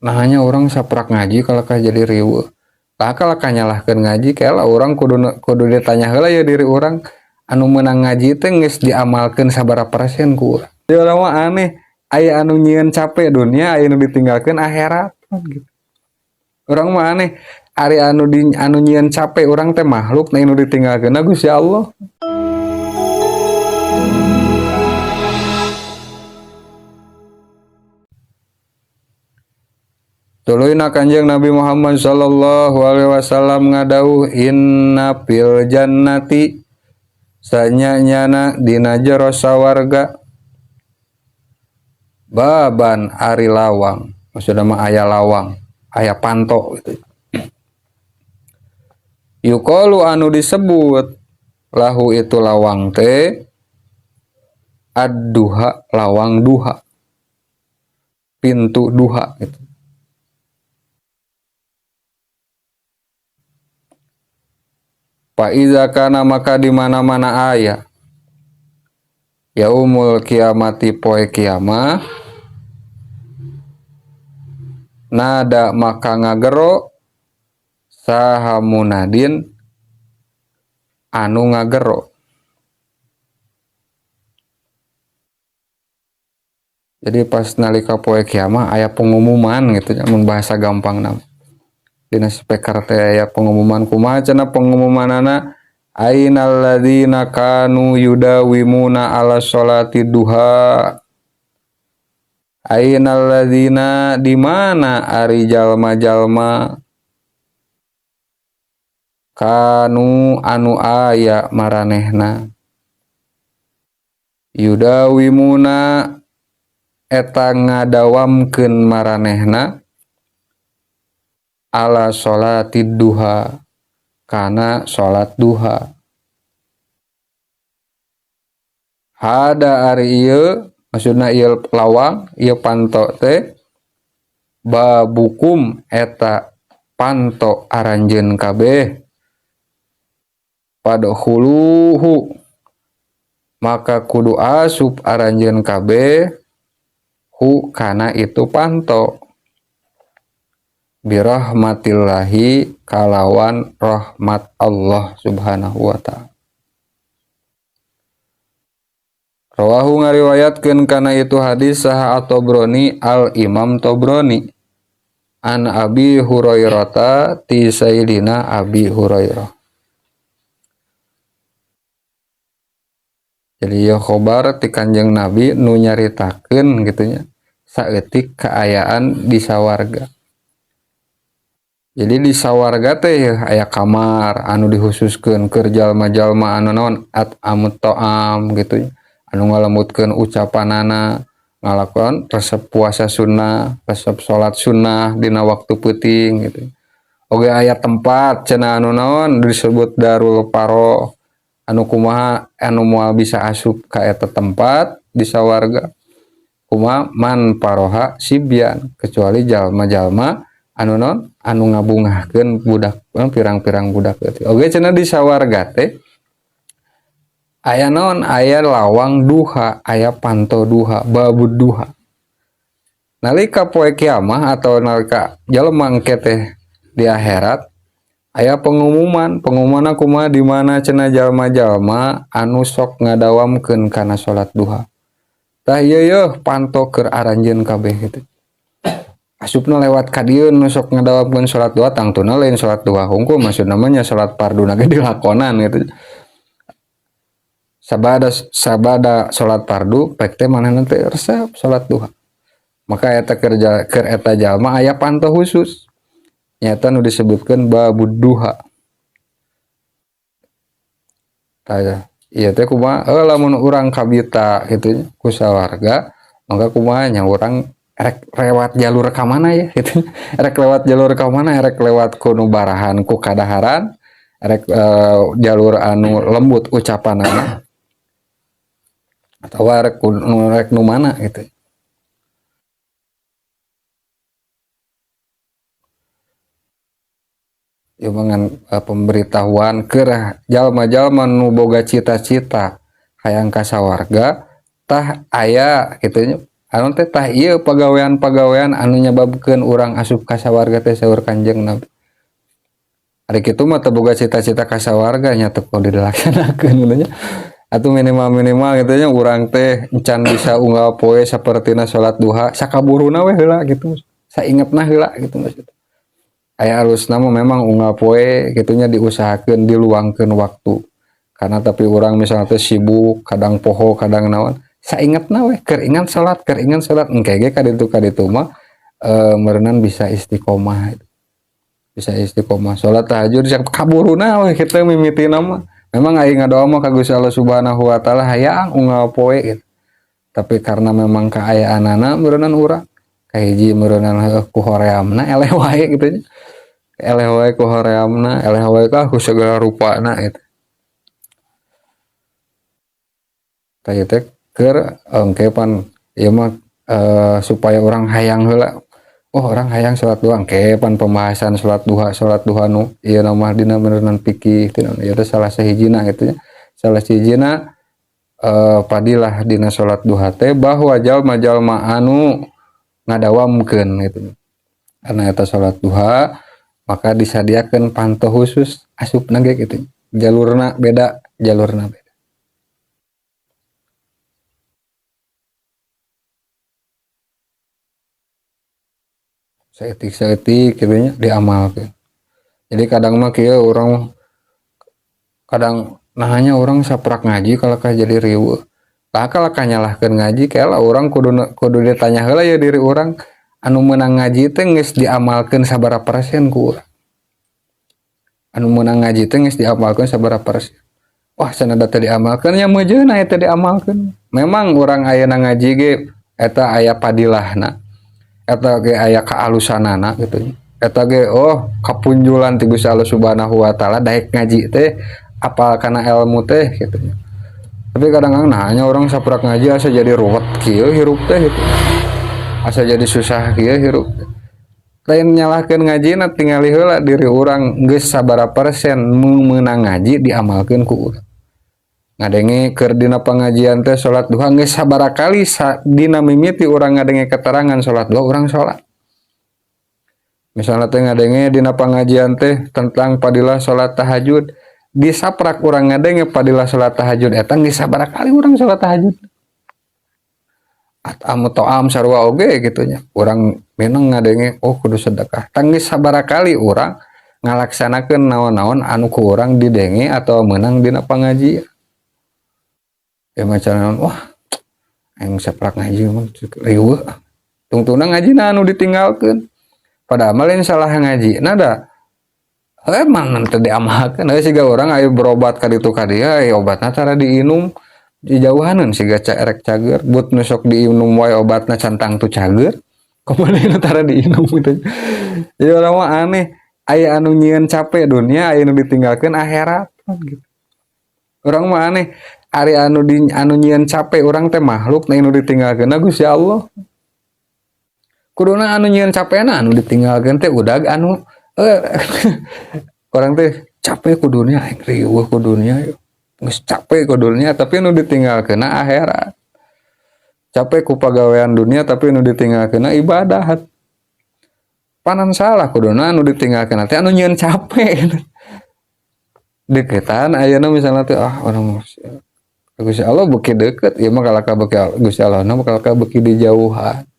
Nah, hanya urang saprak ngaji kalakah jadi riweuh. Lah kalakah nyalahkeun ngaji kela urang kudu kudu ditanya heula ya diri urang anu meunang ngaji teh geus diamalkeun sabaraha persen ku urang. Jadi urang mah aneh, aya anu nyieun capek dunia, aya nu ditinggalkeun akhirat gitu. Urang mah aneh, ari anu di anu nyieun capek urang teh makhluk, nah anu ditinggalkeun Gusti Allah. Tuluyna Kanjeng Nabi Muhammad sallallahu alaihi wasallam ngadawuh inna fil jannati sanyanyana dina jero sawarga baban ari lawang, maksudna mah aya lawang, aya panto gitu. Yuqalu anu disebut lahu itu lawang teh ad-duha, lawang duha, pintu duha gitu. Fa iza kana maka di mana-mana aya yaumul kiamati poe kiamah nada maka ngagero saha munadin anu ngagero. Jadi pas nalika poe kiamah aya pengumuman gitu nya, mun bahasa gampang nama. Dina speaker teh aya pengumuman kumaha cenah pengumumanana ainal ladzina kanu yudawimuna ala sholati duha, ainal ladzina di mana ari jalma-jalma kanu anu aya maranehna yudawimuna eta ngadawamkeun maranehna ala sholatid duha kana sholat duha. Hada ari ieu maksudna ieu lawang ieu panto teh babukum eta panto aranjeun kabeh padkhuluhu maka kudu asup aranjeun kabeh hu kana itu panto birahmatillahi kalawan rahmat Allah subhanahu wa ta'ala. Rawahu ngariwayatkeun kana itu hadis saha at-Tabrani al Imam Tabrani an Abi Hurairah ti Sayyidina Abi Hurairah. Jadi ya khobar ti Kanjeng Nabi nu nyaritakeun gitu nya saeutik kaayaan di sawarga. Jadi di sawarga teh aya kamar anu dihususkeun keur jalma-jalma anu naon at amut ta'am gitu nya, anu ngalembutkeun ucapanana, ngalakuan resep puasa sunnah, resep salat sunnah dina waktu peuting gitu. Oge aya tempat cenah anu naon disebut Darul Paro anu kumaha anu moal bisa asup ka eta tempat di sawarga kumaha man paroha sibyan kecuali jalma-jalma anu non anu ngabungahkeun budak pirang-pirang budak leutik. Oge cenah di sawarga teh aya naon aya lawang duha, aya panto duha, babud duha. Nalika poe kiamah atau nalika jelema engke teh di akhirat aya pengumuman, pengumumanna kumaha di mana cenah jalma-jalma anu sok ngadawamkeun kana salat duha. Tah ieu yeuh panto keur aranjeun kabeh gitu. Asupna lewat ka dieu nu sok ngadawamkeun salat duha tangtuna lain salat duha hungkul maksudna mah nya salat farduna ge dilakonan gitu. Sabada sabada salat fardu pek teh manehna teh resep salat duha. Maka eta kerja keur eta jalma aya panto khusus. Nyata nu disebutkeun babud duha. Tah ieu teh kumaha lamun urang kabita kitu ku sawarga maka kumaha nya urang rek lewat jalur ka mana ya gitu. Rek lewat jalur ka mana, rek lewat ku nu barahan ku kadaharan, rek jalur anu lembut ucapanana atawa rek rek nu mana gitu. Ieu mah ngan pemberitahuan keur jalma-jalma nu boga cita-cita hayang ka sawarga tah aya kitu nya Anu teh tah ieu pagawean-pagawean anu nyababkeun urang asup ka sawarga teh saur Kanjeng Nabi. Ari kitu mah teu boga cita-cita ka sawarga nya teu kudu dilaksanakeun gitu nya. Atuh minimal-minimal gitu nya urang teh encan bisa unggal poe sapertina salat duha sakaburuna we heula gitu. Saingetna heula gitu maksudna. Aya alusna mah memang unggal poe kitu nya diusahakeun diluangkeun waktu. Karena tapi urang misalnya teh sibuk, kadang poho, kadang naon, saingetna we keur ingat salat engke ge kaditu mah meureunan bisa istiqomah gitu. Bisa istiqomah salat tahajud sakaburuna we kitu mimitina mah. Memang aing ngadoa mah ka Gusti Allah Subhanahu wa taala hayang unggal poe gitu. Tapi karena memang kaayaanana meureunan urang kahiji meureunan heuh ku horeamna eleh wae gitu nya. Eleh wae ku horeamna, eleh wae ka ku segala rupana gitu. Tah ieu teh keur engke pan ieu mah supaya urang hayang heula. Oh orang hayang salat duha engke pan pembahasan salat duha nu ieu mah dina meureunan fikih tina ieu teh salah sahijina gitu nya. Salah sahijina padilah dina salat duha teh bahwa jalma-jalma anu ngadawamkeun gitu. Karena eta salat duha maka disadiakeun panto khusus asupna ge gitu. Jalurna beda, jalurna beda. Saeutik-saeutik kitu nya diamalkeun. Jadi kadang mah kieu urang kadang nahanya urang saprak ngaji kalakah jadi riweuh. Tah kalakah nyalahkeun ngaji kela urang kudu ditanya heula ya diri urang anu meunang ngaji teh geus diamalkeun sabaraha persen ku urang. Anu meunang ngaji teh geus diamalkeun sabaraha persen. Wah cenah da teu diamalkeun nya meujeuna eta diamalkeun. Memang urang ayeuna ngaji ge eta aya padilahna. Eta ge aya kaalusanana gitu. Eta ge oh kapunjulan ti Gusti Allah Subhanahu wa taala daek ngaji teh apal kana ilmu teh gitu. Tapi kadang-kadang nah hanya orang saprak ngaji asa jadi ruwet kieu hirup teh gitu. Asa jadi susah kieu hirup. Lain nyalahkeun ngajina tingali heula diri urang geus sabaraha persen meunang ngaji diamalkeun ku urang. Ngadenge keur dina pengajian teh salat duha geus sabaraha kali dina mimiti urang ngadenge keterangan salat duha urang salat. Misalnya teh ngadenge dina pengajian teh tentang padilah salat tahajud, disaprak urang ngadenge padilah salat tahajud eta geus sabaraha kali urang salat tahajud. Atamu to'am sarua oge gitu nya. Urang mineng ngadenge oh kudu sedekah. Tah geus sabaraha kali urang ngalaksanakeun naon-naon anu ku urang didenge atau meunang dina pengajian. Ya macam naon, wah aing saprak ngaji mah riweuh. Tungtungna ngajina anu ditinggalkeun. Padahal mah lain salah ngaji. Nah da emang teu diamalkeun. Heuh siga urang aya berobat ka ditu ka dieu, aya obatna tara diinum dijauhaneun siga erek cager. But nu sok diinum wae obatna can tangtu cager. Kumaha tara diinum gitu. Jadi urang mah aneh, aya anu nyieun capek dunia, aya anu ditinggalkeun akhirat gitu. Urang mah aneh, ari anu di, anu nyieun capek urang teh makhluk, nah anu ditinggalkeun Gusti Allah. Kuduna anu nyieun capekna anu ditinggalkeun teh udag anu orang teh capek ku dunia, aing riweuh ku dunia, geus capek ku dunia tapi anu ditinggalkeun akhirat. Capek ku pagawean dunia tapi anu ditinggalkeun ibadah. Panan salah kuduna anu ditinggalkeun teh anu nyieun capek. Deketan ayeuna misalnya teh ah urang Gusti Allah beuki deket, ieu mah kalakah beuki Gusti Allah na kalakah beuki dijauhan.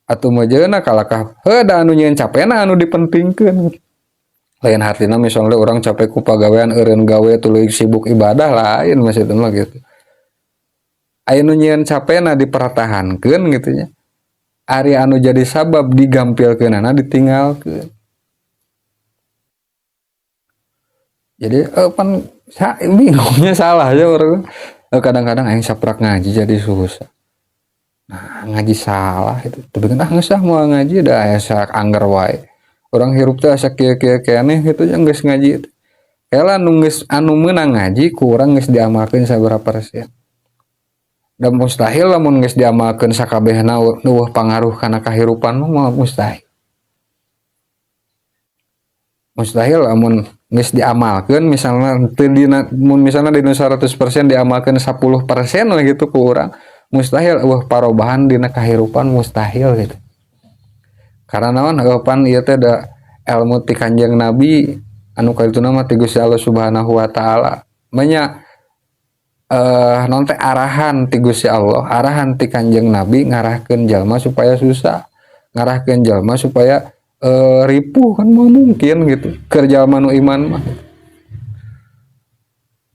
Atuh meujeuna kalakah heuh da anu nyieun capena anu dipentingkeun. Lain hartina misalnya orang capek ku pagawean eureun gawe tuluy sibuk ibadah lain maksudna mah gitu. Aya nu nyieun capena dipertahankeun gitu nya. Ari anu jadi sabab digampilkeunana ditinggalkeun. Jadi pan bingungnya salah ya orang. Kadang-kadang aing saprak ngaji jadi susah. Nah, ngaji salah itu. Tapi kan ah geus ah moal ngaji da aya sak angger wae. Urang hirup teh asa kieu-kieu keneh gitu nya geus ngaji teh. Kela nu geus anu meunang ngaji ku urang geus diamalkeun sabaraha persen. Da mustahil lamun geus diamalkeun sakabehna eueuh pangaruh kana kahirupan mah mustahil. Mustahil lamun geus diamalkeun misalna teu dina mun misalna dina 100% diamalkeun 10% we gitu ku urang. Mustahil euweuh parobahan dina kahirupan, mustahil gitu. Karena naon? Heuh, pan ieu teh da ilmu ti Kanjeng Nabi anu kalituna mah ti Gusti Allah Subhanahu wa Taala. Banyak naon teh, arahan ti Gusti Allah, arahan ti Kanjeng Nabi ngarahkeun jalma supaya susah, ngarahkeun jalma supaya ripuh, kan moal mungkin gitu. Keur jalma nu iman mah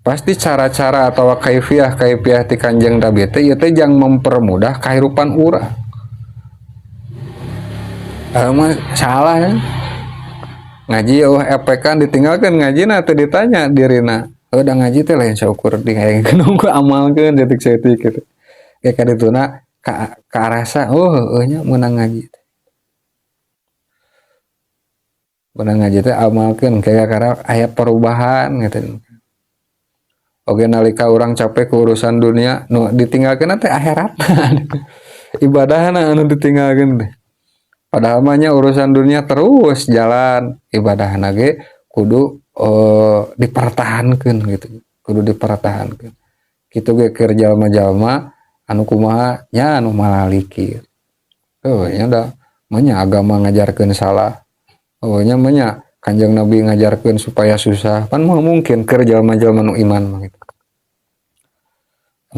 pasti cara-cara atau kaifiah kaifiah ti Kanjeng Nabi teh ieu teh jang mempermudah kehidupan urang. Mah salah ya. Ngaji oh epekan, ditinggalkan ngaji na teu ditanya dirina. Oh, udah ngaji teh lain saukur di hayangkeun ku amalkeun detik-detik gitu. Kayak kadituna ka karasa, oh heueuh nya, meunang ngaji teh. Meunang ngaji teh amalkeun kayak karena aya perubahan gitu. Oke, nalika urang capek ke urusan dunia nu ditinggalkeun teh akhirat. Ibadahna anu ditinggalkeun teh. Padahal mah nya urusan dunia terus jalan, ibadahna ge kudu dipertahankeun gitu. Kudu dipertahankeun. Kitu ge keur jalma-jalma anu kumaha nya, anu malalikir. Oh nya, da mah nya agama ngajarkeun salah. Oh nya, mah nya Kanjeng Nabi ngajarkeun supaya susah, pan moal mungkin keur jalma-jalma nu iman mah gitu.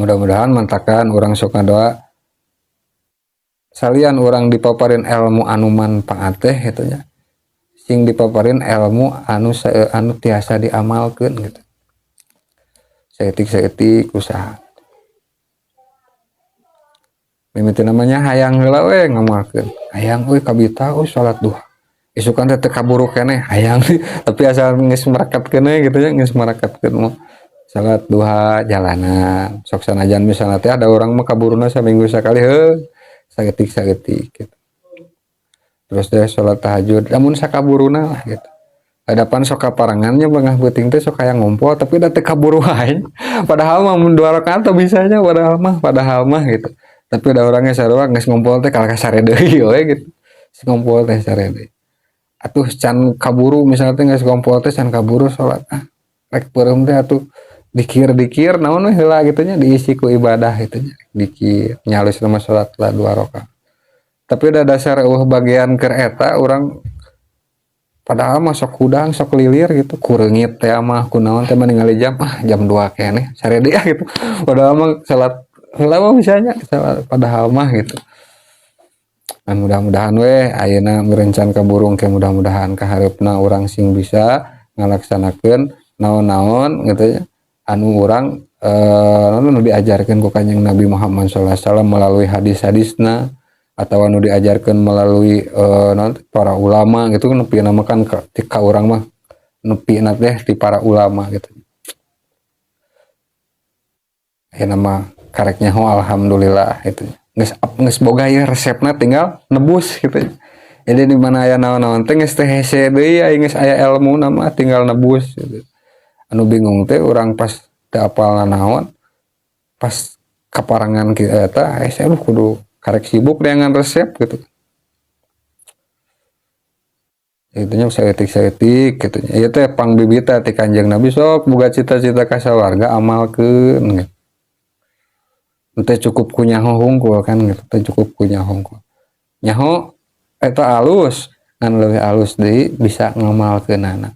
Mudah-mudahan mantakan urang sok ngadoa salian urang dipaparin ilmu anu manfaat teh gitu nya, sing dipaparin ilmu anu tiasa diamalkeun gitu. Saeutik-saeutik usaha. Mimiti namanya hayang heula we ngamalkeun. Hayang euy kabita euy salat duha. Isukan teh teu kaburu keneh hayang, tapi asal geus merekatkeun we gitu nya, geus merekatkeun mah salat duha jalanan. Sok sanajan misalna teh ada orang mah kaburuna saminggu sakali, heuh, saeutik-saeutik gitu. Terus teh salat tahajud lamun sakaburuna lah gitu. Hadapan sok kaparangannya bengah beuting teh sok hayang ngumpul, tapi da teu kaburu wae. Padahal mah mun 2 rakaat teh bisanya, padahal mah gitu. Tapi ada orangnya sarua geus ngumpul teh kalah sare deui we gitu. Geus ngumpul teh sare deui. Atuh can kaburu misalnya teh geus ngumpul teh can kaburu salat, ah rek peureum teh atuh dikir-dikir naon we heula gitu nya, diisi ku ibadah gitu nya, dikir nyalus mah salat lah 2 rakaat. Tapi udah dasar euweuh bagian keur eta urang, padahal mah sok hudang sok lilir gitu, kureungit teh mah kunaon teh, ningali jam, ah jam 2 keneh sare deui ah gitu. Padahal mah salat heula mah bisanya salat padahal mah gitu. Nah, mudah-mudahan we ayeuna merencan kaburung ke mudah-mudahan kahareupna urang sing bisa ngalaksanakeun naon-naon gitu ya anu urang nu diajarkeun ku Kanjeng Nabi Muhammad sallallahu alaihi wasallam melalui hadis-hadisna atau anu diajarkeun melalui naon para ulama gitu. Nepi nama kan ka urang mah nepi teh ti para ulama gitu. Ayeuna mah karek nyaho, alhamdulillah itu geus geus boga ya resepna, tinggal nebus gitu. Jadi di mana aya naon-naon teh geus teh hese deui, aya geus aya ilmu nama tinggal nebus gitu. Anu bingung teh urang pas teu apal naon, pas kaparangan kieu eta hese, aduh, kudu karek sibuk dengan resep gitu. Itunya saeutik-saeutik gitu nya. Ieu teh pangbibita ti Kanjeng Nabi, sok boga cita-cita ka sawarga amalkeun gitu. Teu cukup ku nyaho hungkul kan gitu, teu cukup ku nyaho hungkul. Nyaho eta alus, ngan leuwih alus deui bisa ngamalkeunana.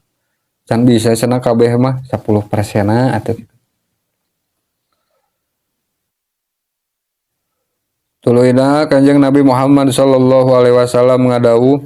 Can bisa cenah kabeh mah, 10%-na atuh gitu. Tuluyna Kanjeng Nabi Muhammad sallallahu alaihi wasallam ngadawuh.